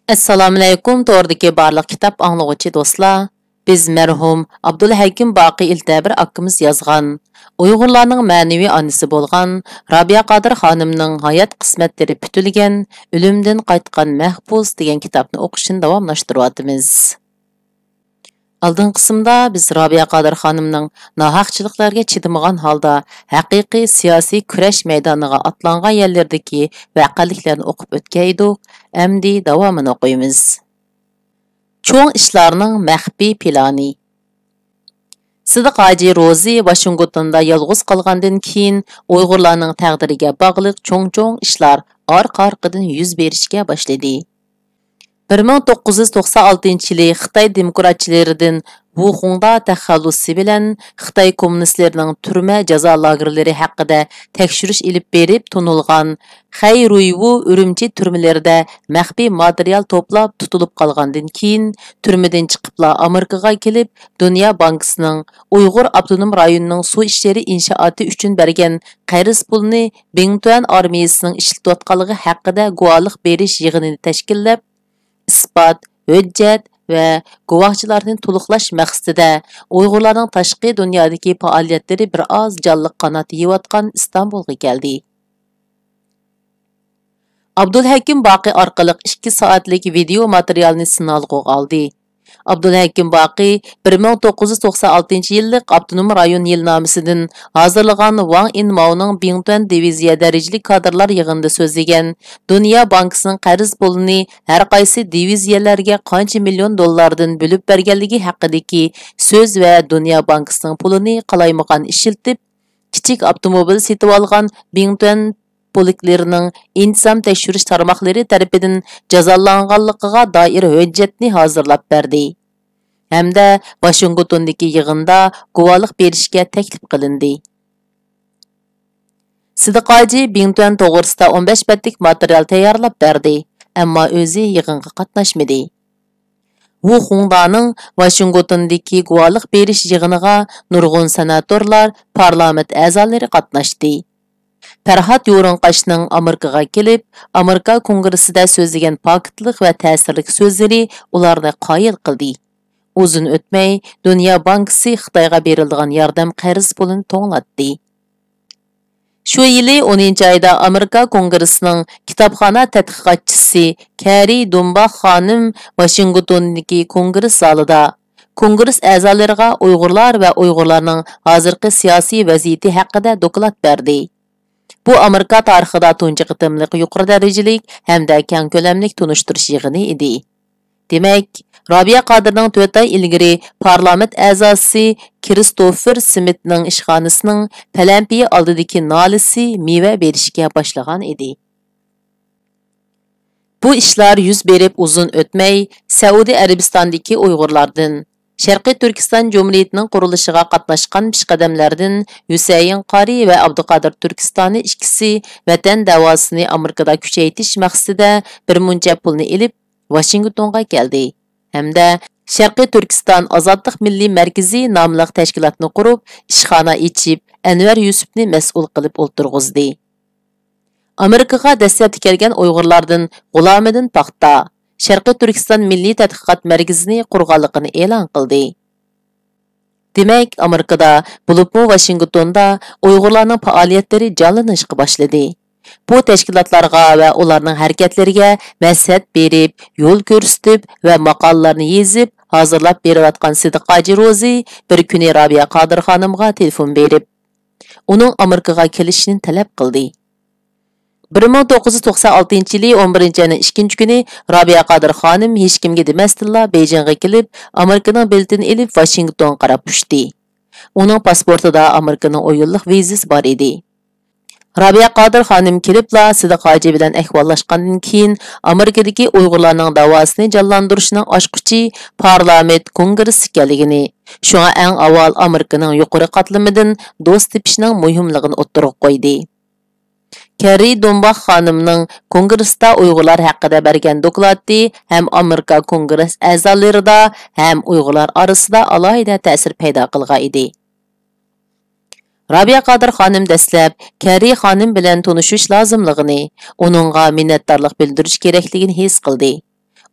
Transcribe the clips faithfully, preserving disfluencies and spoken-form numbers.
ئەسسالامۇئەلەيكۇم، توردىكى بارلىق كىتاب ئاڭلىغۇچى دوستلار. بىز مەرھۇم ئابدۇلھەكىم باقى ئىلتەبىر ئاكىمىز يازغان، ئۇيغۇرلارنىڭ مەنىۋى ئانىسى بولغان رابىيە قادىر خانىمنىڭ ھايات قىسمەتلىرى پۈتۈلگەن ئۆلۈمدىن قايتقان مەھبۇس دېگەن كىتابنى ئوقۇشنى داۋاملاشتۇرۇۋاتىمىز. ئالدىنقى قىسىمدا بىز رابىيە قادىر خانىمنىڭ ناھەقچىلىكلەرگە چىدىمىغان ھالدا ھەقىقىي سىياسىي كۈرەش مەيدانىغا ئاتلانغان يەرلىرىدىكى ۋەقەلىكلەرنى ئوقۇپ ئۆتكەيدۇق. ئەمدى داۋامىنى ئوقۇيمىز. چوڭ ئىشلارنىڭ مەخپىي پىلانى. سىدىق ھاجى روزى ۋاشىنگتوندا يالغۇز قالغاندىن كېيىن، ئۇيغۇرلارنىڭ تەقدىرىگە باغلىق چوڭ-چوڭ ئىشلار ئارقا-ئارقىدىن يۈز بېرىشكە باشلىدى. بىر مىڭ توققۇز يۈز توقسان ئالتىنچى يىلى خىتاي دېموكراتچىلىرىدىن ۋۇ خۇڭدا تەخەللۇسى بىلەن خىتاي كوممۇنىستلىرىنىڭ تۈرمە جازا لاگېرلىرى ھەققىدە تەكشۈرۈش ئېلىپ بېرىپ تونۇلغان خەي رۇيۋۇ ئۈرۈمچى تۈرمىلىرىدە مەخپىي ماتېرىيال توپلاپ تۇتۇلۇپ قالغاندىن كېيىن، تۈرمىدىن چىقىپلا ئامېرىكىغا كېلىپ، دۇنيا بانكىسىنىڭ ئۇيغۇر ئاپتونوم رايونىنىڭ سۇ ئىشلىرى ئىنشائاتى ئۈچۈن بەرگەن قەرز پۇلىنى بىڭتۈەن ئارمىيىسىنىڭ ئىشلىتىۋاتقانلىقى ھەققىدە گۇۋاھلىق بېرىش يىغىنىنى تەشكىللەپ، ئىسپات، ھۆججەت ۋە گۇۋاھچىلارنى تولۇقلاش مەقسىتىدە ئۇيغۇرلارنىڭ تاشقى دۇنيادىكى پائالىيەتلىرى بىر ئاز جانلىق قانات يېيىۋاتقان ئىستانبۇلغا كەلدى. ئابدۇلھەكىم باقى ئارقىلىق ئىككى سائەتلىك ۋىدېئو ماتېرىيالنى سىنالغۇغا ئالدى. ئابدۇلھەكىم باقى بىر مىڭ توققۇز يۈز توقسان ئالتىنچى يىللىق ئاپتونوم رايون يىلنامىسىدىن ھازىرلىغان ۋاڭ ئىنماۋنىڭ بىڭتۈەن دىۋىزىيە دەرىجىلىك كادىرلار يىغىنىدا سۆزلىگەن دۇنيا بانكىسىنىڭ قەرز پۇلىنى ھەر قايسى دىۋىزىيەلەرگە قانچە مىليون دوللاردىن بۆلۈپ بەرگەنلىكى ھەققىدىكى سۆز ۋە دۇنيا بانكىسىنىڭ پۇلىنى قالايمىقان ئىشلىتىپ، كىچىك ئاپتوموبىل سېتىۋالغان بىڭتۈەن پولكلېرنىڭ ئىنتىزام تەكشۈرۈش تارماقلىرى تەرىپىدىن جازالانغانلىقىغا دائىر ھۆججەتنى ھازىرلاپ بەردى ھەمدە ۋاشىنگتوندىكى يىغىندا گۇۋاھلىق بېرىشكە تەكلىپ قىلىندى. سىدىق ھاجى بىڭتۈەن توغرىسىدا ئون بەش بەتلىك ماتېرىيال تەييارلاپ بەردى، ئەمما ئۆزى يىغىنغا قاتناشمىدى. ۋۇ خۇڭدانىڭ ۋاشىنگتوندىكى گۇۋاھلىق بېرىش يىغىنىغا نۇرغۇن سېناتورلار، پارلامېنت ئەزالىرى قاتناشتى. پەرھات يورۇنقاشنىڭ ئامېرىكىغا كېلىپ، ئامېرىكا كونگرېسسىدا سۆزلىگەن پاكىتلىق ۋە تەسىرلىك سۆزلىرى ئۇلارنى قايىل قىلدى. ئۇزۇن ئۆتمەي، دۇنيا بانكىسى خىتايغا بېرىلىدىغان ياردەم قەرز پۇلىنى توڭلاتتى. شۇ يىلى ئونىنچى ئايدا ئامېرىكا كونگرېسسىنىڭ كىتابخانا تەتقىقاتچىسى كەررى دۇمباخ خانىم ۋاشىنگتوندىكى كونگرېس زالىدا كونگرېس ئەزالىرىغا ئۇيغۇرلار ۋە ئۇيغۇرلارنىڭ ھازىرقى سىياسىي ۋەزىيىتى ھەققىدە دوكلات بەردى. بۇ ئامېرىكا تارىخىدا تۇنجى قېتىملىق يۇقىرى دەرىجىلىك ھەمدە كەڭ كۆلەملىك تونۇشتۇرۇش يىغىنى ئىدى. دېمەك، رابىيە قادىرنىڭ تۆت ئاي ئىلگىرى پارلامېنت ئەزاسى كىرىستوفېر سمىتنىڭ ئىشخانىسىنىڭ پەلەمپىيى ئالدىدىكى نالىسى مېۋە بېرىشكە باشلىغان ئىدى. بۇ ئىشلار يۈز بېرىپ ئۇزۇن ئۆتمەي، سەئۇدى ئەرەبىستاندىكى ئۇيغۇرلاردىن، شەرقىي تۈركىستان جۇمھۇرىيىتىنىڭ قۇرۇلۇشىغا قاتناشقان پېشقەدەملەردىن ھۈسەيىن قارى ۋە ئابدۇقادىر تۈركىستانى ئىككىسى ۋەتەن دەۋاسىنى ئامېرىكىدا كۈچەيتىش مەقسىتىدە بىر مۇنچە پۇلنى ئېلىپ، ۋاشىنگتونغا كەلدى ھەمدە شەرقىي تۈركىستان ئازادلىق مىللىي مەركىزى ناملىق تەشكىلاتنى قۇرۇپ، ئىشخانا ئېچىپ، ئەنۋەر يۈسۈپنى مەسئۇل قىلىپ ئولتۇرغۇزدى. ئامېرىكىغا دەسلەپتە كەلگەن ئۇيغۇرلاردىن غۇلامىدىن پاختا شەرقىي تۈركىستان مىللىي تەتقىقات مەركىزىنى قۇرغانلىقىنى ئېلان قىلدى. دېمەك، ئامېرىكىدا، بولۇپمۇ ۋاشىنگتوندا ئۇيغۇرلارنىڭ پائالىيەتلىرى جانلىنىشقا باشلىدى. بۇ تەشكىلاتلارغا ۋە ئۇلارنىڭ ھەرىكەتلىرىگە مەسلىھەت بېرىپ، يول كۆرسىتىپ ۋە ماقالىلەرنى يېزىپ، ھازىرلاپ بېرىۋاتقان سىدىق ھاجى روزى بىر كۈنى رابىيە قادىر خانىمغا تېلېفون بېرىپ، ئۇنىڭ ئامېرىكىغا كېلىشىنى تەلەپ قىلدى. بىر مىڭ توققۇز يۈز توقسان ئالتىنچى يىلى ئون بىرىنچى ئاينىڭ ئىككىنچى كۈنى رابىيە قادىر خانىم ھېچكىمگە دېمەستىنلا بېيجىڭغا كېلىپ، ئامېرىكىنىڭ بېلىتىنى ئېلىپ، ۋاشىنگتونغا قاراپ ئۇچتى. ئۇنىڭ پاسپورتىدا ئامېرىكىنىڭ ئون يىللىق ۋىزىسى بار ئىدى. رابىيە قادىر خانىم كېلىپلا سىدىق ھاجى بىلەن ئەھۋاللاشقاندىن كېيىن، ئامېرىكىدىكى ئۇيغۇرلارنىڭ داۋاسىنى جانلاندۇرۇشنىڭ ئاچقۇچى پارلامېنت كونگرېسسى ئىكەنلىكىنى، شۇڭا ئەڭ ئاۋۋال ئامېرىكىنىڭ يۇقىرى قاتلىمىدىن دوست تېپىشنىڭ مۇھىملىقىنى ئوتتۇرىغا قويدى. كەررى دۇمباخ خانىمنىڭ كونگرېستا ئۇيغۇرلار ھەققىدە بەرگەن دوكلاتى ھەم ئامېرىكا كونگرېس ئەزالىرىدا، ھەم ئۇيغۇرلار ئارىسىدا ئالاھىدە تەسىر پەيدا قىلغان ئىدى. رابىيە قادىر خانىم دەسلەپ كەررى خانىم بىلەن تونۇشۇش لازىملىقىنى، ئۇنىڭغا مىننەتدارلىق بىلدۈرۈش كېرەكلىكىنى ھېس قىلدى.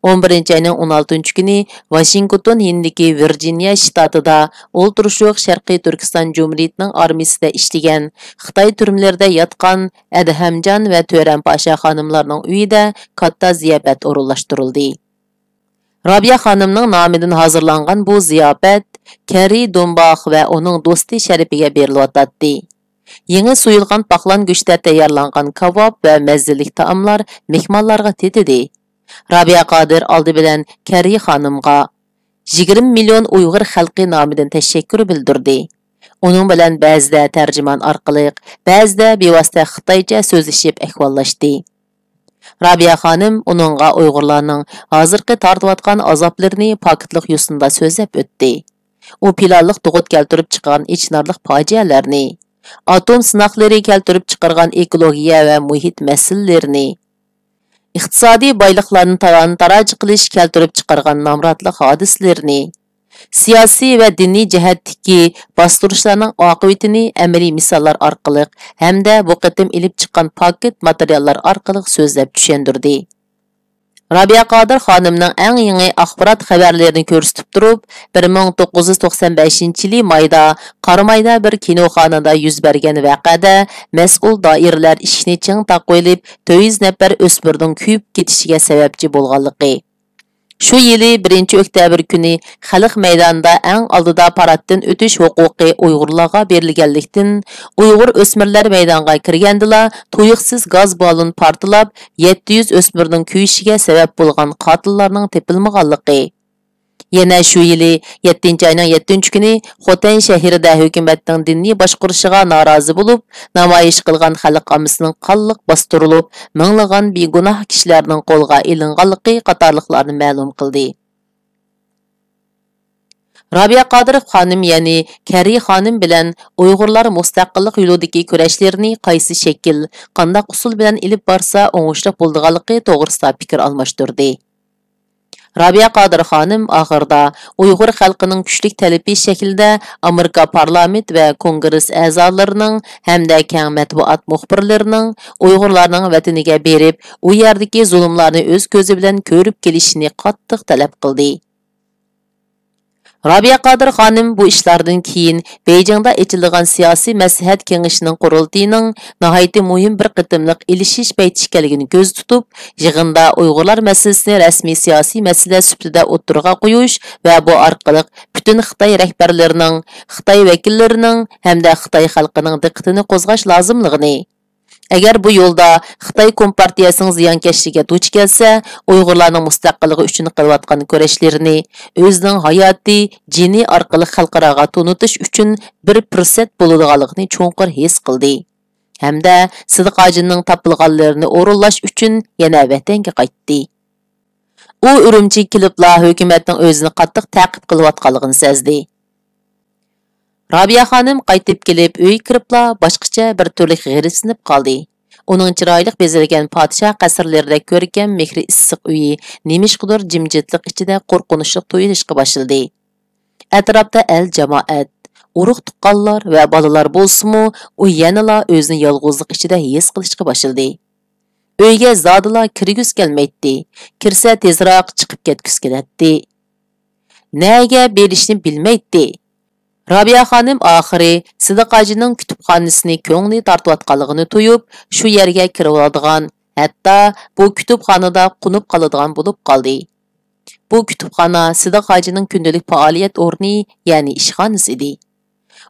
ئون بىرىنچى ئاينىڭ ئون ئالتىنچى كۈنى ۋاشىنگتون يېنىدىكى ۋىرجىنىيە شتاتىدا ئولتۇرۇشلۇق شەرقىي تۈركىستان جۇمھۇرىيىتىنىڭ ئارمىيىسىدە ئىشلىگەن، خىتاي تۈرمىلىرىدە ياتقان ئەدھەمجان ۋە تۆرەم پاشا خانىملارنىڭ ئۆيىدە كاتتا زىياپەت ئورۇنلاشتۇرۇلدى. رابىيە خانىمنىڭ نامىدىن ھازىرلانغان بۇ زىياپەت كەررى دونباخ ۋە ئۇنىڭ دوستى شەرىپىگە بېرىلىۋاتاتتى. يېڭى سويۇلغان پاقلان گۆشتە تەييارلانغان كاۋاپ ۋە مەززىلىك تائاملار مېھمانلارغا تېتىدى. رابىيە قادىر ئالدى بىلەن كەررى خانىمغا يىگىرمە مىليون ئۇيغۇر خەلقى نامىدىن تەشەككۈر بىلدۈردى. ئۇنىڭ بىلەن بەزىدە تەرجىمان ئارقىلىق، بەزىدە بىۋاسىتە خىتايچە سۆزلىشىپ ئەھۋاللاشتى. رابىيە خانىم ئۇنىڭغا ئۇيغۇرلارنىڭ ھازىرقى تارتىۋاتقان ئازابلىرىنى پاكىتلىق يوسۇندا سۆزلەپ ئۆتتى. ئۇ پىلانلىق تۇغۇت كەلتۈرۈپ چىقارغان ئېچىنارلىق پاجىئەلەرنى، ئاتوم سىناقلىرى كەلتۈرۈپ چىقارغان ئېكولوگىيە ۋە مۇھىت مەسىلىلىرىنى، ئىقتىسادىي بايلىقلارنى تالان-تاراج قىلىش كەلتۈرۈپ چىقارغان نامراتلىق ھادىسىلىرىنى، سىياسىي ۋە دىنىي جەھەتتىكى باستۇرۇشلارنىڭ ئاقىۋىتىنى ئەمەلىي مىساللار ئارقىلىق ھەمدە بۇ قېتىم ئېلىپ چىققان پاكىت ماتېرىياللار ئارقىلىق سۆزلەپ چۈشەندۈردى. رابىيە قادىر خانىمنىڭ ئەڭ يېڭى ئاخبارات خەۋەرلىرىنى كۆرسىتىپ تۇرۇپ، بىر مىڭ توققۇز يۈز توقسان بەشىنچى يىلى مايدا قارامايدا بىر كىنوخانىدا يۈز بەرگەن ۋەقەدە مەسئۇل دائىرىلەر ئىشىكنى چىڭ تاقىۋېلىپ، تۆت يۈز نەپەر ئۆسمۈرنىڭ كۆيۈپ كېتىشىگە سەۋەبچى بولغانلىقى، شۇ يىلى بىرىنچى ئۆكتەبىر كۈنى خەلق مەيدانىدا ئەڭ ئالدىدا پاراتتىن ئۆتۈش ھوقۇقى ئۇيغۇرلارغا بېرىلگەنلىكتىن، ئۇيغۇر ئۆسمۈرلەر مەيدانغا كىرگەندىلا، تۇيۇقسىز گاز بالون پارتلاپ، يەتتە يۈز ئۆسمۈرنىڭ كۆيۈشىگە سەۋەب بولغان قاتىللارنىڭ تېپىلمىغانلىقى، يەنە شۇ يىلى يەتتىنچى ئاينىڭ يەتتىنچى كۈنى خوتەن شەھىرىدە ھۆكۈمەتنىڭ دىنىي باشقۇرۇشىغا نارازى بولۇپ، نامايىش قىلغان خەلق ئاممىسىنىڭ قانلىق باستۇرۇلۇپ، مىڭلىغان بىگۇناھ كىشىلەرنىڭ قولغا ئېلىنغانلىقى قاتارلىقلارنى مەلۇم قىلدى. رابىيە قادىر خانىم، يەنى كەررى خانىم بىلەن ئۇيغۇرلار مۇستەقىللىق يولىدىكى كۈرەشلىرىنى قايسى شەكىل، قانداق ئۇسۇل بىلەن ئېلىپ بارسا ئوڭۇشلۇق بولىدىغانلىقى توغرىسىدا پىكىر ئالماشتۇردى. رابىيە قادىر خانىم ئاخىرىدا ئۇيغۇر خەلقىنىڭ كۈچلۈك تەلىپى شەكلىدە ئامېرىكا پارلامېنت ۋە كونگرېس ئەزالىرىنىڭ ھەمدە كەڭ مەتبۇئات مۇخبىرلىرىنىڭ ئۇيغۇرلارنىڭ ۋەتىنىگە بېرىپ، ئۇ يەردىكى زۇلۇملارنى ئۆز كۆزى بىلەن كۆرۈپ كېلىشىنى قاتتىق تەلەپ قىلدى. رابىيە قادىر خانىم بۇ ئىشلاردىن كېيىن بېيجىڭدا ئېچىلىدىغان سىياسىي مەسلىھەت كېڭىشىنىڭ قۇرۇلتىيىنىڭ ناھايىتى مۇھىم بىر قېتىملىق ئېلىشىش پەيتى ئىكەنلىكىنى كۆزدە تۇتۇپ، يىغىندا ئۇيغۇرلار مەسىلىسىنى رەسمىي سىياسىي مەسىلە سۈپىتىدە ئوتتۇرىغا قويۇش ۋە بۇ ئارقىلىق پۈتۈن خىتاي رەھبەرلىرىنىڭ، خىتاي ۋەكىللىرىنىڭ ھەمدە خىتاي خەلقىنىڭ دىققىتىنى قوزغاش لازىملىقىنى، ئەگەر بۇ يولدا خىتاي كومپارتىيەسىنىڭ زىيانكەشلىكىگە دۇچ كەلسە، ئۇيغۇرلارنىڭ مۇستەقىللىقى ئۈچۈن قىلىۋاتقان كۈرەشلىرىنى ئۆزىنىڭ ھاياتى، جېنى ئارقىلىق خەلقئاراغا تونۇتۇش ئۈچۈن بىر پۇرسەت بولىدىغانلىقىنى چوڭقۇر ھېس قىلدى ھەمدە سىدىق ھاجىنىڭ تاپىلىغانلىرىنى ئورۇنلاش ئۈچۈن يەنە ۋەتەنگە قايتتى. ئۇ ئۈرۈمچىگە كېلىپلا ھۆكۈمەتنىڭ ئۆزىنى قاتتىق تەقىب قىلىۋاتقانلىقىنى سەزدى. رابىيە خانىم قايتىپ كېلىپ، ئۆيگە كىرىپلا باشقىچە بىر تۈرلۈك غېرىبسىنىپ قالدى. ئۇنىڭ چىرايلىق بېزەلگەن پادىشاھ قەسىرلىرىدەك كۆركەم مېھرى ئىسسىق ئۆيى نېمىشقىدۇر جىمجىتلىق ئىچىدە قورقۇنچلۇق تۇيۇلۇشقا باشلىدى. ئەتراپتا ئەل-جامائەت، ئۇرۇق-تۇغقانلار ۋە بالىلار بولسىمۇ، ئۇ يەنىلا ئۆزىنى يالغۇزلۇق ئىچىدە ھېس قىلىشقا باشلىدى. ئۆيگە زادىلا كىرگۈسى كەلمەيتتى. كىرسە تېزراق چىقىپ كەتكۈسى كېلەتتى. نەگە بېرىشنى بىلمەيتتى. رابىيە خانىم ئاخىرى سىدىق ھاجىنىڭ كۇتۇپخانىسىنى كۆڭلى تارتىۋاتقانلىقىنى تۇيۇپ، شۇ يەرگە كىرىۋالىدىغان، ھەتتا بۇ كۇتۇپخانىدا قونۇپ قالىدىغان بولۇپ قالدى. بۇ كۇتۇپخانا سىدىق ھاجىنىڭ كۈندىلىك پائالىيەت ئورنى، يەنى ئىشخانىسى ئىدى.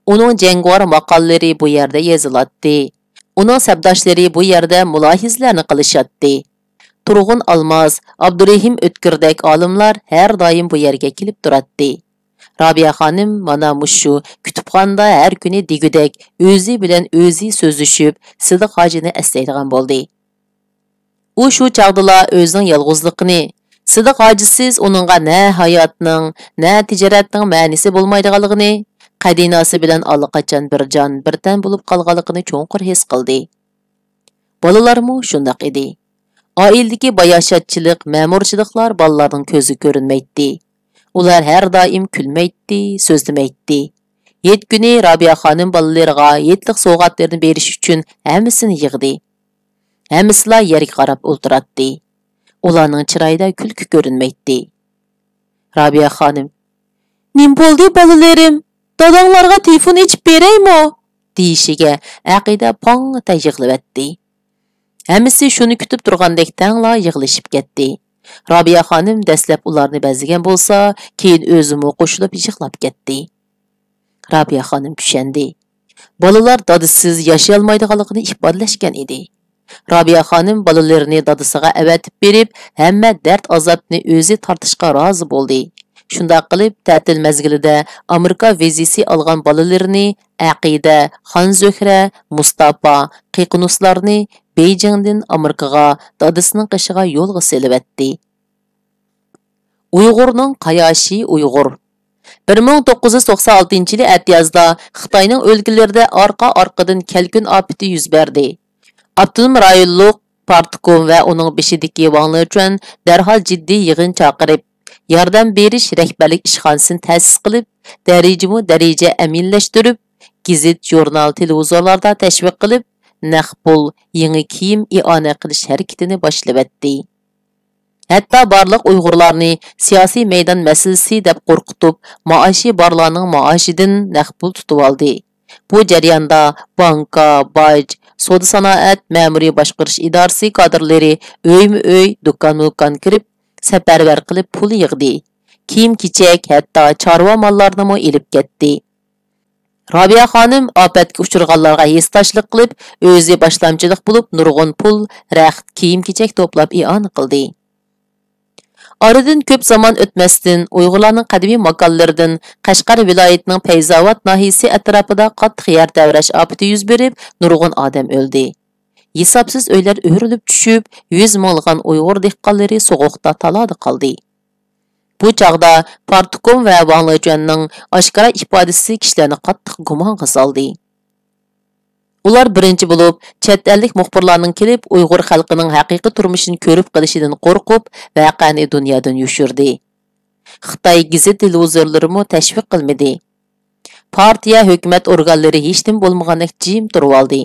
ئۇنىڭ جەڭگىۋار ماقالىلىرى بۇ يەردە يېزىلاتتى. ئۇنىڭ سەپداشلىرى بۇ يەردە مۇلاھىزىلەرنى قىلىشاتتى. تۇرغۇن ئالماس، ئابدۇرېھىم ئۆتكۈردەك ئالىملار ھەر دائىم بۇ يەرگە كېلىپ تۇراتتى. رابىيە خانىم مانا مۇشۇ كۇتۇپخانىدا ھەر كۈنى دېگۈدەك ئۆزى بىلەن ئۆزى سۆزلىشىپ، سىدىق ھاجىنى ئەسلەيدىغان بولدى. ئۇ شۇ چاغدىلا ئۆزىنىڭ يالغۇزلۇقىنى، سىدىق ھاجىسىز ئۇنىڭغا نە ھاياتنىڭ، نە تىجارەتنىڭ مەنىسى بولمايدىغانلىقىنى، قەدىناسى بىلەن ئاللىقاچان بىر جان، بىر تەن بولۇپ قالغانلىقىنى چوڭقۇر ھېس قىلدى. بالىلارمۇ شۇنداق ئىدى. ئائىلىدىكى باياشاتچىلىق، مەمۇرچىلىقلار بالىلارنىڭ كۆزىگە كۆرۈنمەيتتى. ئۇلار ھەر دائىم كۈلمەيتتى، سۆزلىمەيتتى. ھېيت كۈنى رابىيە خانىم بالىلىرىغا ھېيتلىق سوۋغاتلىرىنى بېرىش ئۈچۈن ھەممىسىنى يىغدى. ھەممىسىلا يەرگە قاراپ ئولتۇراتتى. ئۇلارنىڭ چىرايىدا كۈلكە كۆرۈنمەيتتى. رابىيە خانىم، «نېمە بولدى، بالىلىرىم؟ داداڭلارغا تېلېفون ئېچىپ بېرەيمۇ؟» دېيىشىگە، ئەقىدە پاڭڭىتە يىغلىۋەتتى. ھەممىسى شۇنى كۈتۈپ تۇرغاندەك تەڭلا يىغلىشىپ كەتتى. رابىيە خانىم دەسلەپ ئۇلارنى بەزلىگەن بولسا، كېيىن ئۆزىمۇ قوشۇلۇپ يىغلاپ كەتتى. رابىيە خانىم كۈشەندى. بالىلار دادىسىز ياشىيالمايدىغانلىقىنى ئىپادىلەشكەن ئىدى. رابىيە خانىم بالىلىرىنى دادىسىغا ئەۋەتىپ بېرىپ، ھەممە دەرد-ئازابنى ئۆزى تارتىشقا رازى بولدى. شۇنداق قىلىپ، تەتىل مەزگىلىدە ئامېرىكا ۋىزىسى ئالغان بالىلىرىنى ئەقىدە، خانزۆھرە، مۇستاپا، قېقىنۇسلارنى بېيجىڭدىن ئامېرىكىغا دادىسىنىڭ قېشىغا يولغا سېلىۋەتتى. ئۇيغۇرنىڭ قاياشى ئۇيغۇر. بىر مىڭ توققۇز يۈز توقسان ئالتىنچى يىلى ئەتىيازدا خىتاينىڭ ئۆلكىلىرىدە ئارقا-ئارقىدىن كەلكۈن ئاپىتى يۈز بەردى. ئاپتونوم رايونلۇق پارتكوم ۋە ئۇنىڭ بېشىدىكى ۋاڭ لېچۈەن دەرھال جىددىي يىغىن چاقىرىپ، ياردەم بېرىش رەھبەرلىك ئىشخانىسىنى تەسىس قىلىپ، دەرىجىمۇ دەرىجە ئەمىنلەشتۈرۈپ، گېزىت، ژۇرنال، تېلېۋىزورلاردا تەشۋىق قىلىپ، نەق پۇل، يېڭى كىيىم ئىئانە قىلىش ھەرىكىتىنى باشلىۋەتتى. ھەتتا بارلىق ئۇيغۇرلارنى سىياسىي مەيدان مەسىلىسى دەپ قورقۇتۇپ، مائاشى بارلارنىڭ مائاشىدىن نەق پۇل تۇتۇۋالدى. بۇ جەرياندا بانكا، باج، سودا سانائەت، مەمۇرىي باشقۇرۇش ئىدارىسى كادىرلىرى ئۆيمۇ ئۆي، دۇكانمۇ دۇكان كىرىپ، سەپەرۋەر قىلىپ پۇل يىغدى. كىيىم-كېچەك، ھەتتا چارۋا ماللارنىمۇ ئېلىپ كەتتى. رابىيە خانىم ئاپەتكە ئۇچرىغانلارغا ھېسداشلىق قىلىپ، ئۆزى باشلامچىلىق بولۇپ، نۇرغۇن پۇل، رەخت، كىيىم-كېچەك توپلاپ ئىئانە قىلدى. ئارىدىن كۆپ زامان ئۆتمەستىن، ئۇيغۇرلارنىڭ قەدىمىي ماكانلىرىدىن قەشقەر ۋىلايىتىنىڭ پەيزاۋات ناھىيەسى ئەتراپىدا قاتتىق يەر تەۋرەش ئاپىتى يۈز بېرىپ، نۇرغۇن ئادەم ئۆلدى. ھېسابسىز ئۆيلەر ئۆرۈلۈپ چۈشۈپ، يۈز مىڭلىغان ئۇيغۇر دېھقانلىرى سوغۇقتا، تالادا قالدى. بۇ چاغدا پارتكوم ۋە ۋاڭ لېچۈەننىڭ ئاشكارا ئىپادىسى كىشىلەرنى قاتتىق گۇمانغا سالدى. ئۇلار بىرىنچى بولۇپ چەت ئەللىك مۇخبىرلارنىڭ كېلىپ ئۇيغۇر خەلقىنىڭ ھەقىقىي تۇرمۇشىنى كۆرۈپ قېلىشىدىن قورقۇپ، ۋەقەنى دۇنيادىن يوشۇردى. خىتاي گېزىت تېلېۋىزورلىرىمۇ تەشۋىق قىلمىدى. پارتىيە، ھۆكۈمەت ئورگانلىرى ھېچنېمە بولمىغاندەك جىم تۇرۇۋالدى.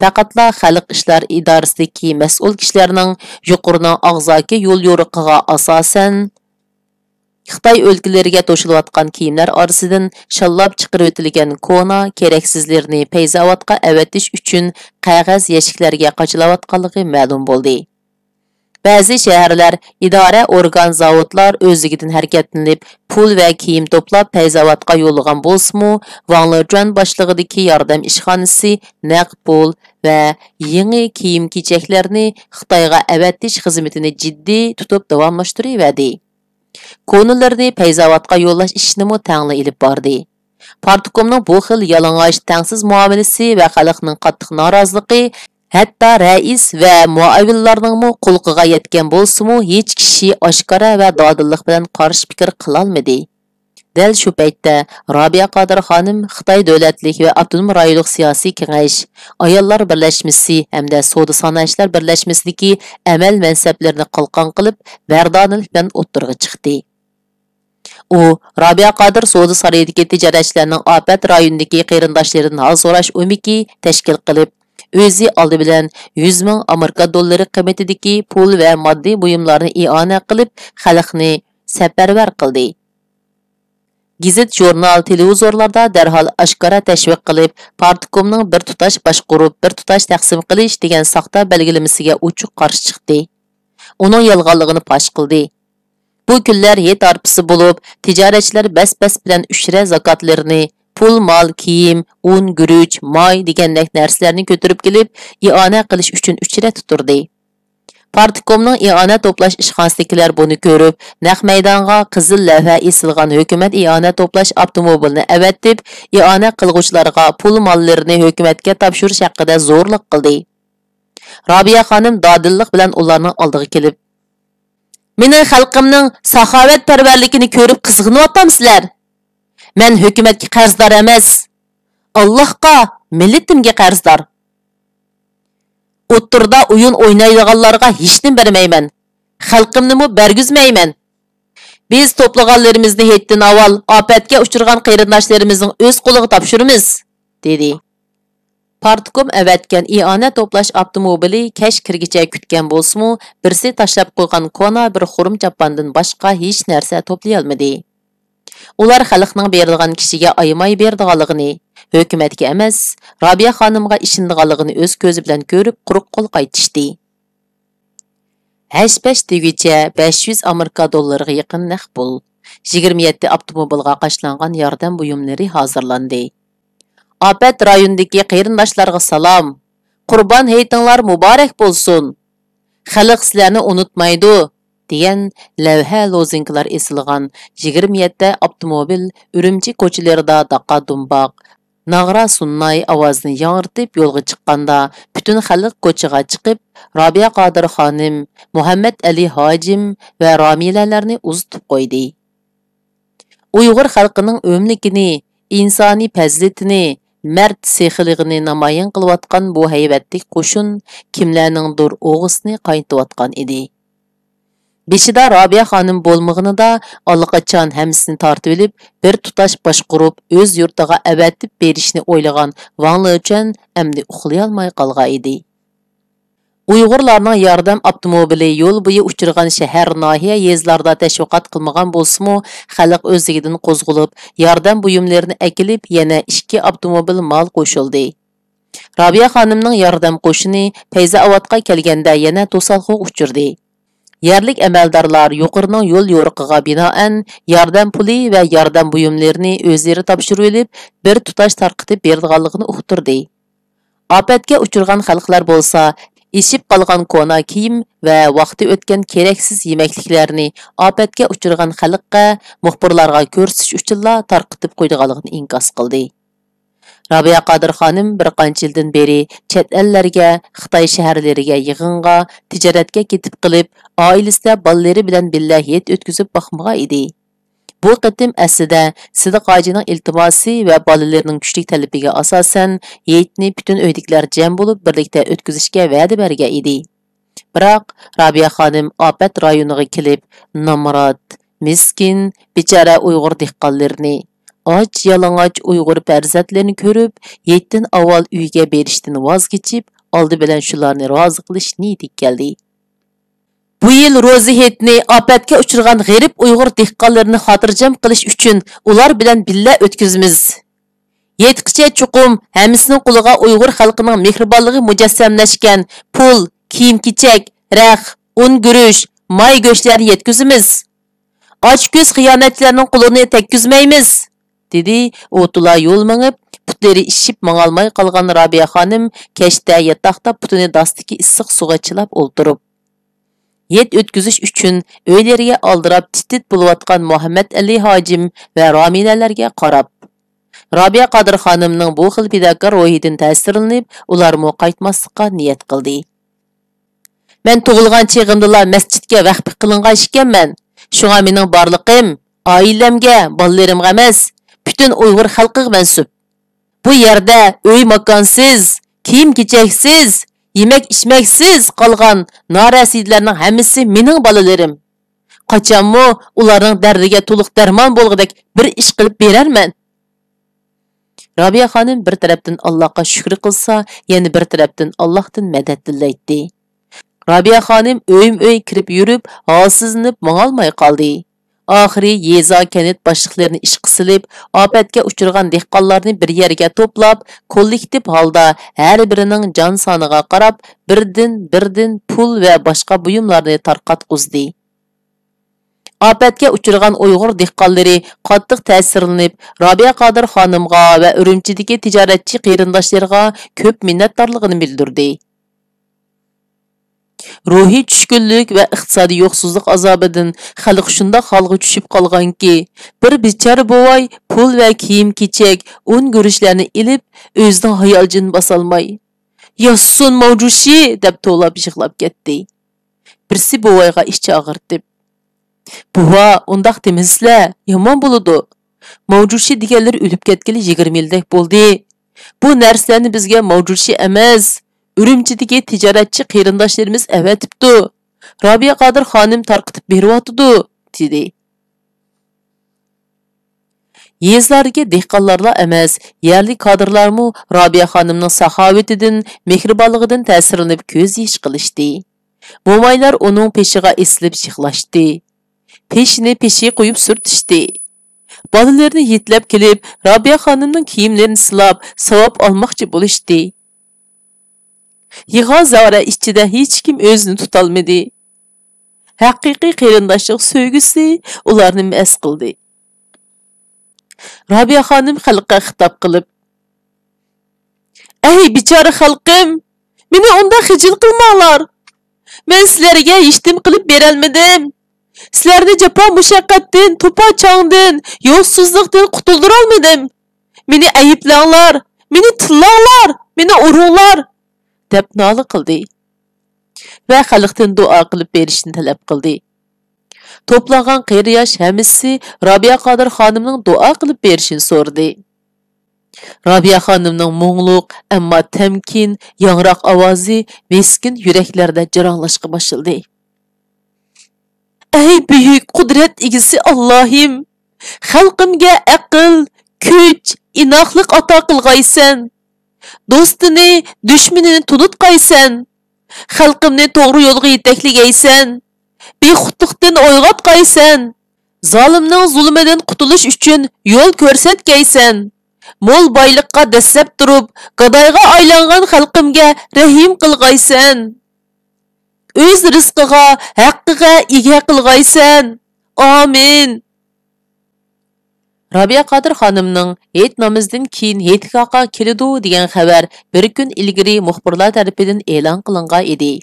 پەقەتلا خەلق ئىشلار ئىدارىسىدىكى مەسئۇل كىشىلەرنىڭ يۇقىرىنىڭ ئاغزاكى يوليورۇقىغا ئاساسەن، خىتاي ئۆلكىلىرىگە توشۇلۇۋاتقان كىيىملەر ئارىسىدىن شاللاپ چىقىرىۋېتىلگەن كونا، كېرەكسىزلىرىنى پەيزاۋاتقا ئەۋەتىش ئۈچۈن قەغەز يەشىكلەرگە قاچىلاۋاتقانلىقى مەلۇم بولدى. بەزى شەھەرلەر، ئىدارە، ئورگان، زاۋۇتلار ئۆزلۈكىدىن ھەرىكەتلىنىپ، پۇل ۋە كىيىم توپلاپ پەيزاۋاتقا يوللىغان بولسىمۇ، ۋاڭ لېچۈەن باشلىقىدىكى ياردەم ئىشخانىسى نەق پۇل ۋە يېڭى كىيىم-كېچەكلەرنى خىتايغا ئەۋەتىش خىزمىتىنى جىددىي تۇتۇپ داۋاملاشتۇرۇۋەردى. كونىلىرىنى پەيزاۋاتقا يوللاش ئىشىنىمۇ تەڭلا ئېلىپ باردى. پارتكومنىڭ بۇ خىل يالىڭاچ، تەڭسىز مۇئامىلىسى ۋە خەلقنىڭ قاتتىق نارازىلىقى ھەتتا رەئىس ۋە مۇئاۋىنلارنىڭمۇ قۇلىقىغا يەتكەن بولسىمۇ، ھېچ كىشى ئاشكارا ۋە دادىللىق بىلەن قارشى پىكىر قىلالمىدى. دەل شۇ پەيتتە رابىيە قادىر خانىم خىتاي دۆلەتلىك ۋە ئاپتونوم رايونلۇق سىياسىي كېڭەش، ئاياللار بىرلەشمىسى ھەمدە سودا سانائەتچىلەر بىرلەشمىسىدىكى ئەمەل مەنسەپلىرىنى قالقان قىلىپ، مەردانىلىك بىلەن ئوتتۇرىغا چىقتى. ئۇ رابىيە قادىر سودا سارىيىدىكى تىجارەتچىلەرنىڭ ئاپەت رايونىدىكى قېرىنداشلىرىدىن ھال سوراش ئۆمىكى تەشكىل قىلىپ، ئۆزى ئالدى بىلەن يۈز مىڭ ئامېرىكا دوللىرى قىممىتىدىكى پۇل ۋە ماددىي بۇيۇملارنى ئىئانە قىلىپ، خەلقنى سەپەرۋەر قىلدى. گېزىت، ژۇرنال، تېلېۋىزورلاردا دەرھال ئاشكارا تەشۋىق قىلىپ، پارتكومنىڭ بىر تۇتاش باشقۇرۇپ، بىر تۇتاش تەقسىم قىلىش دېگەن ساختا بەلگىلىمىسىگە ئوچۇق قارشى چىقتى. ئۇنىڭ يالغانلىقىنى پاش قىلدى. بۇ كۈنلەر ھېيت ھارپىسى بولۇپ، تىجارەتچىلەر بەس-بەس بىلەن ئۈچرە زاكاتلىرىنى، پۇل، مال، كىيىم، ئۇن، گۈرۈچ، ماي دېگەندەك نەرسىلەرنى كۆتۈرۈپ كېلىپ، ئىئانە قىلىش ئۈچۈن ئۈچرەتتە تۇردى. پارتكومنىڭ ئىئانە توپلاش ئىشخانىسىدىكىلەر بۇنى كۆرۈپ، نەق مەيدانغا قىزىل لەۋھە ئېسىلغان ھۆكۈمەت ئىئانە توپلاش ئاپتوموبىلىنى ئەۋەتىپ، ئىئانە قىلغۇچىلارغا پۇل ماللىرىنى ھۆكۈمەتكە تاپشۇرۇش ھەققىدە زورلۇق قىلدى. رابىيە خانىم دادىللىق بىلەن ئۇلارنىڭ ئالدىغا كېلىپ، «مېنىڭ خەلقىمنىڭ ساخاۋەتپەرۋەرلىكىنى كۆرۈپ قىزىقىنىۋاتامسىلەر؟ مەن ھۆكۈمەتكە قەرزدار ئەمەس، ئاللاھقا، مىللىتىمگە قەرزدار. ئوتتۇرىدا ئويۇن ئوينايدىغانلارغا ھېچنېمە بەرمەيمەن، خەلقىمنىمۇ بەرگۈزمەيمەن. بىز توپلىغانلىرىمىزنى ھېيتتىن ئاۋۋال ئاپەتكە ئۇچرىغان قېرىنداشلىرىمىزنىڭ ئۆز قولىغا تاپشۇرىمىز» دېدى. پارتكوم ئەۋەتكەن ئىئانە توپلاش ئاپتوموبىلى كەچ كىرگىچە كۈتكەن بولسىمۇ، بىرسى تاشلاپ قويغان كونا بىر خۇرۇم چاپاندىن باشقا ھېچ نەرسە توپلىيالمىدى. ئۇلار خەلقنىڭ بېرىدىغان كىشىگە ئايىماي بېرىدىغانلىقىنى، ھۆكۈمەتكە ئەمەس، رابىيە خانىمغا ئىشىنىدىغانلىقىنى ئۆز كۆزى بىلەن كۆرۈپ، قۇرۇق قول قايتىشتى. ھەش-پەش دېگۈچە بەش يۈز ئامېرىكا دوللىرىغا يېقىن نەق پۇل، يىگىرمە يەتتە ئاپتوموبىلغا قاچىلانغان ياردەم بۇيۇملىرى ھازىرلاندى. ئاپەت رايونىدىكى قېرىنداشلارغا سالام! قۇربان ھېيتىڭلار مۇبارەك بولسۇن! خەلق سىلەرنى ئۇنتۇمايدۇ! دېگەن لەۋھە، لوزۇنكىلار ئېسىلغان يىگىرمە يەتتە ئاپتوموبىل ئۈرۈمچى كوچىلىرىدا داقا-دۇمباق، ناغرا-سۇنناي ئاۋازىنى ياڭرىتىپ يولغا چىققاندا، پۈتۈن خەلق كوچىغا چىقىپ، رابىيە قادىر خانىم، مۇھەممەت ئەلى ھاجىم ۋە رامىلەلەرنى ئۇزىتىپ قويدى. ئۇيغۇر خەلقىنىڭ ئۆملۈكىنى، ئىنسانىي پەزىلىتىنى، مەرد سېخىيلىقىنى نامايان قىلىۋاتقان بۇ ھەيۋەتلىك قوشۇن كىملەرنىڭدۇر ئوغىسىنى قاينىتىۋاتقان ئىدى. بېشىدا رابىيە خانىم بولمىغىنىدا، ئاللىقاچان ھەممىسىنى تارتىۋېلىپ، بىر تۇتاش باشقۇرۇپ، ئۆز يۇرتىغا ئەۋەتىپ بېرىشنى ئويلىغان ۋاڭ لېچۈەن ئەمدى ئۇخلىيالماي قالغان ئىدى. ئۇيغۇرلارنىڭ ياردەم ئاپتوموبىلى يول بويى ئۇچرىغان شەھەر، ناھىيە، يېزىلاردا تەشۋىقات قىلمىغان بولسىمۇ، خەلق ئۆزلۈكىدىن قوزغىلىپ، ياردەم بۇيۇملىرىنى ئەكېلىپ، يەنە ئىككى ئاپتوموبىل مال قوشۇلدى. رابىيە خانىمنىڭ ياردەم قوشۇنى پەيزى ئاۋاتقا كەلگەندە يەنە توسالغۇغا ئۇچرىدى. يەرلىك ئەمەلدارلار يۇقىرىنىڭ يول يورۇقىغا بىنائەن، ياردەم پۇلى ۋە ياردەم بۇيۇملىرىنى ئۆزلىرى تاپشۇرۇۋېلىپ، بىر تۇتاش تارقىتىپ بېرىدىغانلىقىنى ئۇقتۇردى. ئاپەتكە ئۇچرىغان خەلقلەر بولسا، ئېشىپ قالغان كونا كىيىم ۋە ۋاقتى ئۆتكەن كېرەكسىز يېمەكلىكلەرنى ئاپەتكە ئۇچرىغان خەلققە، مۇخبىرلارغا كۆرسىتىش ئۈچۈنلا تارقىتىپ قويىدىغانلىقىنى ئىنكاس قىلدى. رابىيە قادىر خانىم بىر قانچە يىلدىن بېرى چەت ئەللەرگە، خىتاي شەھەرلىرىگە يىغىنغا، تىجارەتكە كېتىپ قېلىپ، ئائىلىسىدە بالىلىرى بىلەن بىللە ھېيت ئۆتكۈزۈپ باقمىغان ئىدى. بۇ قېتىم ئەسلىدە سىدىق ھاجىنىڭ ئىلتىماسى ۋە بالىلىرىنىڭ كۈچلۈك تەلىپىگە ئاساسەن، ھېيتنى پۈتۈن ئۆيدىكىلەر جەم بولۇپ بىرلىكتە ئۆتكۈزۈشكە ۋەدە بەرگەن ئىدى. بىراق، رابىيە خانىم ئاپەت رايونىغا كېلىپ، نامرات، مىسكىن، بىچارە ئۇيغۇر دېھقانلىرىنى، ئاچ-يالىڭاچ ئۇيغۇر پەرزەنتلىرىنى كۆرۈپ، ھېيتتىن ئاۋۋال ئۆيگە بېرىشتىن ۋاز كېچىپ، ئالدى بىلەن شۇلارنى رازى قىلىش نىيىتىگە كەلدى. بۇ يىل روزا ھېيتنى ئاپەتكە ئۇچرىغان غېرىب ئۇيغۇر دېھقانلىرىنى خاتىرجەم قىلىش ئۈچۈن ئۇلار بىلەن بىللە ئۆتكۈزىمىز. ھېيتقىچە چوقۇم ھەممىسىنىڭ قولىغا ئۇيغۇر خەلقىنىڭ مېھرىبانلىقى مۇجەسسەملەشكەن پۇل، كىيىم-كېچەك، رەخت، ئۇن، گۈرۈچ، ماي، گۆشلەرنى يەتكۈزىمىز. ئاچكۆز خىيانەتچىلەرنىڭ قولىنى تەگكۈزمەيمىز، دېدى ئۇ تولا يول مېڭىپ، پۇتلىرى ئىششىپ ماڭالماي قالغان رابىيە خانىم كەچتە ياتاقتا پۇتىنى داستىكى ئىسسىق سۇغا چىلاپ ئولتۇرۇپ. ھېيت ئۆتكۈزۈش ئۈچۈن ئۆيلىرىگە ئالدىراپ تىت-تىت بولۇۋاتقان مۇھەممەت ئەلى ھاجىم ۋە رامىلەلەرگە قاراپ، رابىيە قادىر خانىمنىڭ بۇ خىل پىداكار روھىدىن تەسىرلىنىپ، ئۇلارمۇ قايتماسلىققا نىيەت قىلدى. مەن تۇغۇلغان چېغىمدىلا مەسچىتكە ۋەخپە قىلىنغان ئىكەنمەن. شۇڭا مېنىڭ بارلىقىم ئائىلەمگە، بالىلىرىمغا ئەمەس، پۈتۈن ئۇيغۇر خەلقىگە مەنسۇپ. بۇ يەردە ئۆي-ماكانسىز، كىيىم-كېچەكسىز، يېمەك-ئىچمەكسىز قالغان نارەسىدىلەرنىڭ ھەممىسى مېنىڭ بالىلىرىم. قاچانمۇ ئۇلارنىڭ دەردىگە تولۇق دەرمان بولغۇدەك بىر ئىش قىلىپ بېرەرمەن. رابىيە خانىم بىر تەرەپتىن ئاللاغا شۈكرى قىلسا، يەنە بىر تەرەپتىن ئاللاھتىن مەدەت تىلەيتتى. رابىيە خانىم ئۆيمۇ-ئۆي كىرىپ يۈرۈپ، ھالسىزلىنىپ ماڭالماي قالدى. ئاخىرى يېزا، كەنت باشلىقلىرىنى ئىشقا سېلىپ، ئاپەتكە ئۇچرىغان دېھقانلارنى بىر يەرگە توپلاپ، كوللېكتىپ ھالدا ھەر بىرىنىڭ جان سانىغا قاراپ، بىردىن-بىردىن پۇل ۋە باشقا بۇيۇملارنى تارقاتقۇزدى. ئاپەتكە ئۇچرىغان ئۇيغۇر دېھقانلىرى قاتتىق تەسىرلىنىپ، رابىيە قادىر خانىمغا ۋە ئۈرۈمچىدىكى تىجارەتچى قېرىنداشلىرىغا كۆپ مىننەتدارلىقىنى بىلدۈردى. روھىي چۈشكۈنلۈك ۋە ئىقتىسادىي يوقسۇزلۇق ئازابىدىن خەلق شۇنداق ھالغا چۈشۈپ قالغانكى، بىر بىچارە بوۋاي پۇل ۋە كىيىم-كېچەك، ئۇن-گۈرۈچلەرنى ئېلىپ، ئۆزىنىڭ ھاياجىنىنى باسالماي، «ياسسۇن ماۋجۇشى!» دەپ توۋلاپ يىغلاپ كەتتى. بىرسى بوۋايغا ئىچ ئاغرىتىپ، «بوۋا، ئۇنداق دېمىسىلە، يامان بولىدۇ. ماۋجۇشى دېگەنلىرى ئۆلۈپ كەتكىلى يىگىرمە يىلدەك بولدى. بۇ نەرسىلەرنى بىزگە ماۋجۇشى ئەمەس، ئۈرۈمچىدىكى تىجارەتچى قېرىنداشلىرىمىز ئەۋەتىپتۇ. رابىيە قادىر خانىم تارقىتىپ بېرىۋاتىدۇ» دېدى. يېزىلاردىكى دېھقانلارلا ئەمەس، يەرلىك كادىرلارمۇ رابىيە خانىمنىڭ ساخاۋىتىدىن، مېھرىبانلىقىدىن تەسىرلىنىپ كۆز يېشى قىلىشتى. مومايلار ئۇنىڭ پېشىغا ئېسىلىپ يىغلاشتى. پېشىنى پېشى قويۇپ سۈرتۈشتى. بالىلىرىنى يېتىلەپ كېلىپ، رابىيە خانىمنىڭ كىيىملىرىنى سىلاپ، ساۋاب ئالماقچى بولۇشتى. يىغا زاۋرا ئىچىدە ھېچكىم ئۆزىنى تۇتالمىدى. ھەقىقىي قېرىنداشلىق سۆيگۈسى ئۇلارنى مەست قىلدى. رابىيە خانىم خەلققە خىتاب قىلىپ، ئەي بىچارە خەلقىم، مېنى ئۇنداق خىجىل قىلماڭلار. مەن سىلەرگە ھېچنېمە قىلىپ بېرەلمىدىم. سىلەرنى جاپا مۇشەققەتتىن، توپا چاڭدىن، يولسىزلىقتىن قۇتۇلدۇرالمىدىم. مېنى ئەيىبلەڭلار، مېنى تىللاڭلار، مېنى ئۇرۇڭلار، دەپ نالە قىلدى ۋە خەلقتىن دۇئا قىلىپ بېرىشنى تەلەپ قىلدى. توپلانغان قېرى-ياش ھەممىسى رابىيە قادىر خانىمنىڭ دۇئا قىلىپ بېرىشىنى سورىدى. رابىيە خانىمنىڭ مۇڭلۇق، ئەمما تەمكىن، ياڭراق ئاۋازى مىسكىن يۈرەكلەردە جاراڭلاشقا باشلىدى. ئەي بۈيۈك قۇدرەت ئىگىسى ئاللاھىم، خەلقىمگە ئەقىل، كۈچ، ئىناقلىق ئاتا قىلغايسەن. دوستىنى، دۈشمىنىنى تونۇتقايسەن. خەلقىمنى توغرا يولغا يېتەكلىگەيسەن. بىخۇدلۇقتىن ئويغاتقايسەن. زالىمنىڭ زۇلمىدىن قۇتۇلۇش ئۈچۈن يول كۆرسەتكەيسەن. مول بايلىققا دەسسەپ تۇرۇپ، گادايغا ئايلانغان خەلقىمگە رەھىم قىلغايسەن. ئۆز رىزقىغا، ھەققىگە ئىگە قىلغايسەن. ئامىن. رابىيە قادىر خانىمنىڭ ھېيت نامىزىدىن كېيىن ھېيتگاھقا كېلىدۇ دېگەن خەۋەر بىر كۈن ئىلگىرى مۇخبىرلار تەرىپىدىن ئېلان قىلىنغان ئىدى.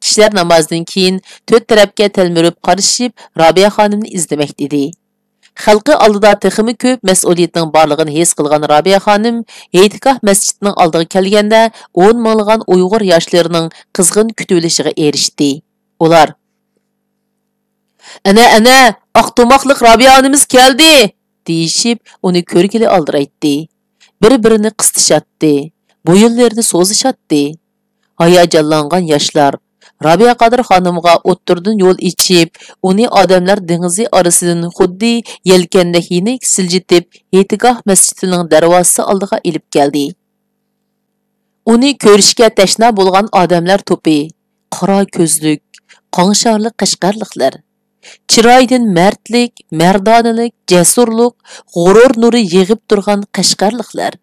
كىشىلەر نامازدىن كېيىن تۆت تەرەپكە تەلمۈرۈپ قارىشىپ، رابىيە خانىمنى ئىزدىمەكتە ئىدى. خەلقى ئالدىدا تېخىمۇ كۆپ مەسئۇلىيەتنىڭ بارلىقىنى ھېس قىلغان رابىيە خانىم ھېيتگاھ مەسچىتىنىڭ ئالدىغا كەلگەندە، ئون مىڭلىغان ئۇيغۇر ياشلىرىنىڭ قىزغىن كۈتۈۋېلىشىغا ئېرىشتى. ئۇلار، ئەنە، ئەنە، ئاق تۇماقلىق رابىيە ئانىمىز كەلدى! دېيىشىپ، ئۇنى كۆرگىلى ئالدىرايتتى. بىر-بىرىنى قىستىشاتتى، بويۇنلىرىنى سوزۇشاتتى. ھاياجانلانغان ياشلار رابىيە قادىر خانىمغا ئوتتۇرىدىن يول ئېچىپ، ئۇنى ئادەملەر دېڭىزى ئارىسىدىن خۇددى يەلكەندەك يېنىك سىلجىتىپ، ھېيتگاھ مەسچىتىنىڭ دەرۋازىسى ئالدىغا ئېلىپ كەلدى. ئۇنى كۆرۈشكە تەشنا بولغان ئادەملەر توپى، قارا كۆزلۈك، قاڭشارلىق قەشقەرلىكلەر، چىرايىدىن مەردلىك، مەردانىلىك، جەسۇرلۇق، غۇرۇر نۇرى يېغىپ تۇرغان قەشقەرلىكلەر،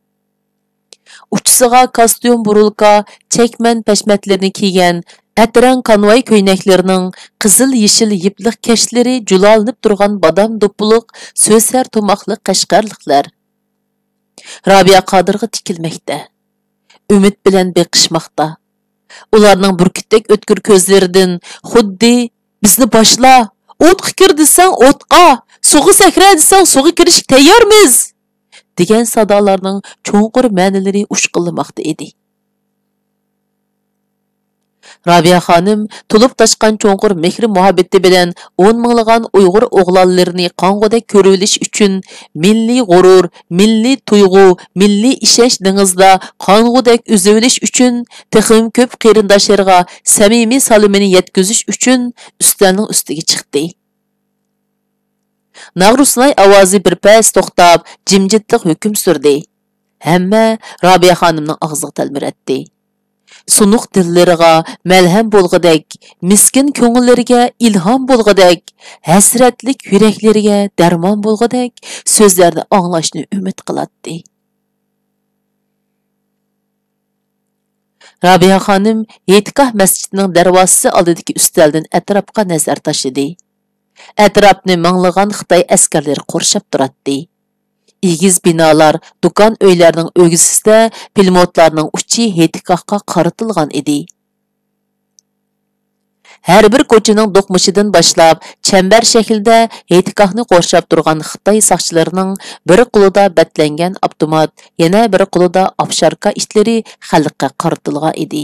ئۇچىسىغا كاستيۇم بۇرۇلكا، چەكمەن پەشمەتلىرىنى كىيگەن، ئەترەڭ كانۋاي كۆينەكلىرىنىڭ قىزىل يېشىل يىپلىق كەشلىرى جۇلالىنىپ تۇرغان بادام دوپپىلىق، سۆسەر تۇماقلىق قەشقەرلىكلەر رابىيە قادىرغا تىكىلمەكتە، ئۈمىد بىلەن بېقىشماقتا. ئۇلارنىڭ بۈركۈتتەك ئۆتكۈر كۆزلىرىدىن خۇددى، «بىزنى باشلا! ئوتقا كىر دېسەڭ ئوتقا، سۇغا سەكرە دېسەڭ سۇغا كىرىشكە تەييارمىز!» دېگەن سادالارنىڭ چوڭقۇر مەنىلىرى ئۇچقۇنلىماقتا ئىدى. رابىيە خانىم تولۇپ تاشقان چوڭقۇر مېھرى-مۇھەببىتى بىلەن ئون مىڭلىغان ئۇيغۇر ئوغلانلىرىنى قانغۇدەك كۆرۈۋېلىش ئۈچۈن مىللىي غۇرۇر، مىللىي تۇيغۇ، مىللىي ئىشەنچ دېڭىزىدا قانغۇدەك ئۈزۈۋېلىش ئۈچۈن، تېخىمۇ كۆپ قېرىنداشلىرىغا سەمىمىي سالىمىنى يەتكۈزۈش ئۈچۈن ئۈستەلنىڭ ئۈستىگە چىقتى. ناغرا سۇناي ئاۋازى بىر پەس توختاپ، جىمجىتلىق ھۆكۈم سۈردى. ھەممە رابىيە خانىمنىڭ ئاغزىغا تەلمۈرەتتى. سۇنۇق دىللىرىغا مەلھەم بولغۇدەك، مىسكىن كۆڭۈللىرىگە ئىلھام بولغۇدەك، ھەسرەتلىك يۈرەكلىرىگە دەرمان بولغۇدەك سۆزلەرنى ئاڭلاشنى ئۈمىد قىلاتتى. رابىيە خانىم ھېيتگاھ مەسچىتىنىڭ دەرۋازىسى ئالدىدىكى ئۈستەلدىن ئەتراپقا نەزەر تاشلىدى. ئەتراپنى مىڭلىغان خىتاي ئەسكەرلىرى قورشاپ تۇراتتى. ئېگىز بىنالار، دۇكان ئۆيلەرنىڭ ئۆگزىسىدە پىلىموتلارنىڭ ئۇچى ھېيتگاھقا قارىتىلغان ئىدى. ھەر بىر كوچىنىڭ دوقمۇشىدىن باشلاپ، چەمبەر شەكلىدە ھېيتگاھنى قورشاپ تۇرغان خىتاي ساقچىلىرىنىڭ بىر قولىدا بەتلەنگەن ئاپتومات، يەنە بىر قولىدا ئاپشاركا ئىتلىرى خەلققە قارىتىلغان ئىدى.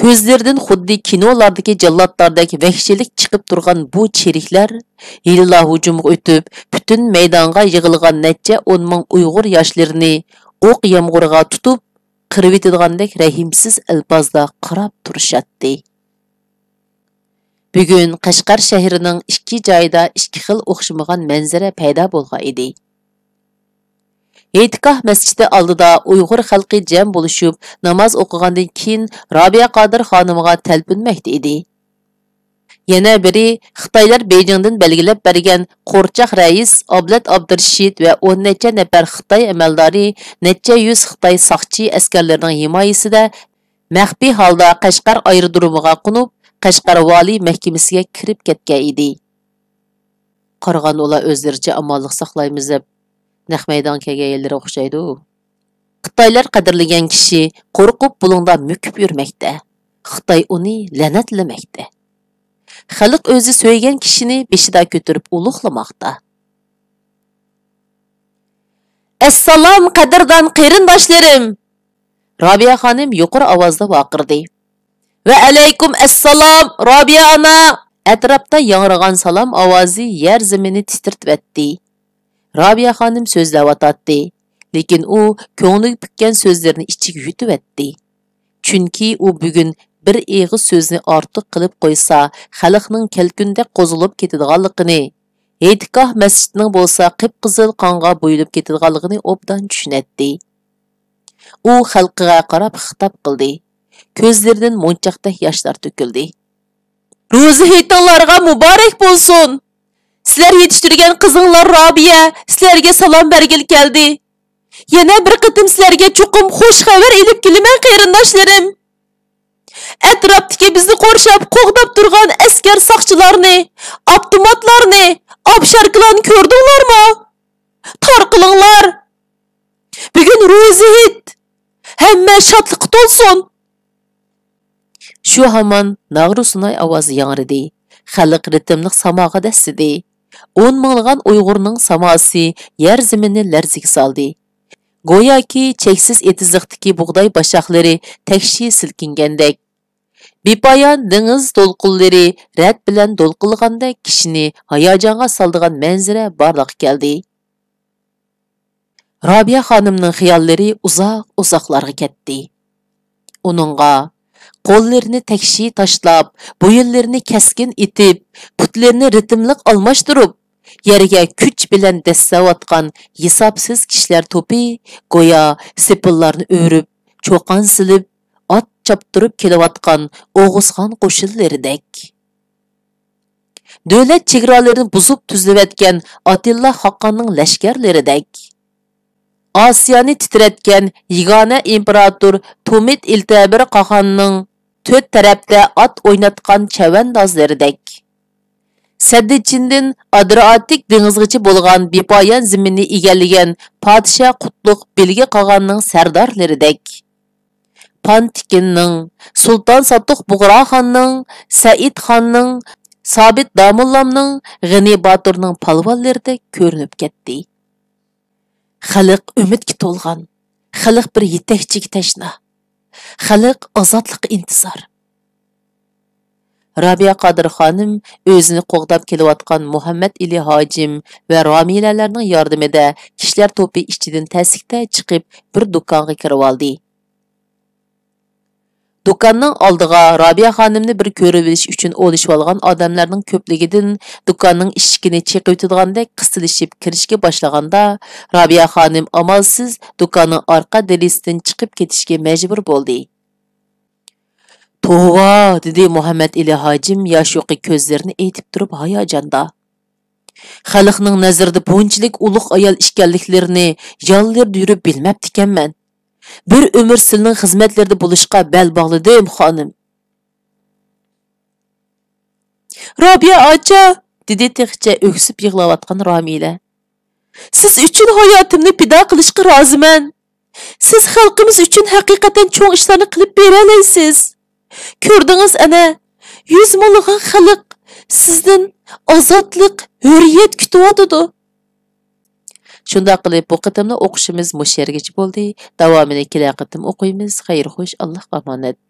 كۆزلىرىدىن خۇددى كىنولاردىكى جاللاتلاردەك ۋەھشىيلىك چىقىپ تۇرغان بۇ چېرىكلەر ھېلىلا ھۇجۇمغا ئۆتۈپ، پۈتۈن مەيدانغا يىغىلغان نەچچە ئون مىڭ ئۇيغۇر ياشلىرىنى ئوق يامغۇرىغا تۇتۇپ، قىرىۋېتىدىغاندەك رەھىمسىز ئەلپازدا قاراپ تۇرۇشاتتى. بۈگۈن قەشقەر شەھىرىنىڭ ئىككى جايىدا ئىككى خىل ئوخشىمىغان مەنزىرە پەيدا بولغان ئىدى. ھېيتگاھ مەسچىتى ئالدىدا ئۇيغۇر خەلقى جەم بولۇشۇپ، ناماز ئوقۇغاندىن كېيىن رابىيە قادىر خانىمغا تەلپۈنمەكتە ئىدى. يەنە بىرى، خىتايلار بېيجىڭدىن بەلگىلەپ بەرگەن قورچاق رەئىس ئابلەت ئابدۇرېشىت ۋە ئون نەچچە نەپەر خىتاي ئەمەلدارى نەچچە يۈز خىتاي ساقچى ئەسكەرلىرىنىڭ ھىمايىسىدە مەخپىي ھالدا قەشقەر ئايرودرومىغا قونۇپ، قەشقەر ۋالىي مەھكىمىسىگە كىرىپ كەتكەن ئىدى. قارىغاندا ئۇلار ئۆزلىرىچە ئامانلىق ساقلايمىز دەپ نەق مەيدانغا كەلگەن يەرلىرى ئوخشايدۇ. خىتايلار قەدىرلىگەن كىشى قورقۇپ بۇلۇڭدا مۆكۈپ يۈرمەكتە. خىتاي ئۇنى لەنەتلىمەكتە. خەلق ئۆزى سۆيگەن كىشىنى بېشىدا كۆتۈرۈپ ئۇلۇغلىماقتا. ئەسسالام، قەدىردان قېرىنداشلىرىم! رابىيە خانىم يۇقىرى ئاۋازدا ۋارقىرىدى. ۋەئەلەيكۇم ئەسسالام، رابىيە ئانا! ئەتراپتا ياڭرىغان سالام ئاۋازى يەر زېمىننى تىترىتىۋەتتى. رابىيە خانىم سۆزلەۋاتاتتى، لېكىن ئۇ كۆڭلىگە پۈككەن سۆزلىرىنى ئىچىگە يۇتۇۋەتتى. چۈنكى ئۇ بۈگۈن بىر ئېغىز سۆزنى ئارتۇق قىلىپ قويسا، خەلقنىڭ كەلكۈندەك قوزغىلىپ كېتىدىغانلىقىنى، ھېيتگاھ مەسچىتىنىڭ بولسا قىپقىزىل قانغا بويىلىپ كېتىدىغانلىقىنى ئوبدان چۈشىنەتتى. ئۇ خەلقىگە قاراپ خىتاب قىلدى. كۆزلىرىدىن مونچاقتەك ياشلار تۆكۈلدى. روزا ھېيتىڭلارغا مۇبارەك بولسۇن! سىلەر يېتىشتۈرگەن قىزىڭلار رابىيە سىلەرگە سالام بەرگىلى كەلدى. يەنە بىر قېتىم سىلەرگە چوقۇم خۇش خەۋەر ئېلىپ كېلىمەن، قېرىنداشلىرىم. ئەتراپتىكى بىزنى قورشاپ، قوغداپ تۇرغان ئەسكەر ساقچىلارنى، ئاپتوماتلارنى، ئاپشاركىلارنى كۆردۈڭلارمۇ؟ تارقىلىڭلار! بۈگۈن روزا ھېيت! ھەممە شادلىققا تولسۇن! شۇ ھامان ناغرا سۇناي ئاۋازى ياڭرىدى. خەلق رىتىملىق ساماغا دەسسىدى. ئون مىڭلىغان ئۇيغۇرنىڭ ساماسى يەر زېمىننى لەرزىگە سالدى. گوياكى چەكسىز ئېتىزلىقتىكى بۇغداي باشاقلىرى تەكشى سىلكىنگەندەك، بىپايان دېڭىز دولقۇنلىرى رەد بىلەن دولقۇنلىغاندەك كىشىنى ھاياجانغا سالىدىغان مەنزىرە بارلىققا كەلدى. رابىيە خانىمنىڭ خىياللىرى ئۇزاق-ئۇزاقلارغا كەتتى. ئۇنىڭغا قوللىرىنى تەكشى تاشلاپ، بويۇنلىرىنى كەسكىن ئېتىپ، پۇتلىرىنى رىتىملىق ئالماشتۇرۇپ، يەرگە كۈچ بىلەن دەسسەۋاتقان ھېسابسىز كىشىلەر توپى گويا سېپىللارنى ئۆرۈپ، چۇقان سېلىپ، ئات چاپتۇرۇپ كېلىۋاتقان ئوغۇزخان قوشۇنلىرىدەك. دۆلەت چېگرالىرىنى بۇزۇپ تۈزۈۋەتكەن ئاتىللا خاقاننىڭ لەشكەرلىرىدەك. ئاسىيانى تىترەتكەن يېگانە ئىمپېراتور تومىت ئىلتەبىر قاخاننىڭ تۆت تەرەپتە ئات ئويناتقان چەۋەندازلىرىدەك. سەددىچىندىن ئادرىئاتىك دېڭىزغىچە بولغان بىپايان زېمىننى ئىگىلىگەن پادىشاھ قۇتلۇق بىلگە قاغاننىڭ سەردارلىرىدەك. پانتىكىننىڭ، سۇلتان ساتۇق بۇغراخاننىڭ، سەئىدخاننىڭ، سابىت داموللامنىڭ، غېنى باتۇرنىڭ پالۋانلىرىدەك كۆرۈنۈپ كەتتى. خەلق ئۈمىدكە تولغان، خەلق بىر يېتەكچىگە تەشنا، خەلق ئازادلىققا ئىنتىزار. رابىيە قادىر خانىم ئۆزىنى قوغداپ كېلىۋاتقان مۇھەممەد ئېلى ھاجىم ۋە رامىلەلەرنىڭ ياردىمىدە كىشىلەر توپى ئىچىدىن تەسلىكتە چىقىپ، بىر دۇكانغا كىرىۋالدى. دۇكاننىڭ ئالدىغا رابىيە خانىمنى بىر كۆرۈۋېلىش ئۈچۈن ئولىشىۋالغان ئادەملەرنىڭ كۆپلۈكىدىن دۇكاننىڭ ئىشىكىنى چېقىۋېتىدىغاندەك قىستىلىشىپ كىرىشكە باشلىغاندا، رابىيە خانىم ئامالسىز دۇكاننىڭ ئارقا دېرىزىسىدىن چىقىپ كېتىشكە مەجبۇر بولدى. توۋا! دېدى مۇھەممەد ئېلى ھاجىم ياش يۇقى كۆزلىرىنى ئېتىپ تۇرۇپ ھاياجاندا. خەلقنىڭ نەزىرىدە بۇنچىلىك ئۇلۇغ ئايال ئىكەنلىكلىرىنى ياللىرىدا يۈرۈپ بىلمەپتىكەنمەن. بىر ئۆمۈر سىلىنىڭ خىزمەتلىرىدە بولۇشقا بەل باغلىدىم، خانىم. رابىيە ئاچا، دېدى تېخىچە ئۆكسۈپ يىغلاۋاتقان رامىلە. سىز ئۈچۈن ھاياتىمنى پىدا قىلىشقا رازىمەن. سىز خەلقىمىز ئۈچۈن ھەقىقەتەن چوڭ ئىشلارنى قىلىپ بېرەلەيسىز. كۆردىڭىز ئەنە، يۈز مىڭلىغان خەلق سىزدىن ئازادلىق، ھۆرىيەت كۈتۈۋاتىدۇ. شۇنداق قىلىپ، بۇ قېتىملىق ئوقۇشىمىز مۇشۇ يەرگىچە بولدى. داۋامىنى كېلەر قېتىم ئوقۇيمىز. خەير خوش، ئاللاھقا ئامانەت.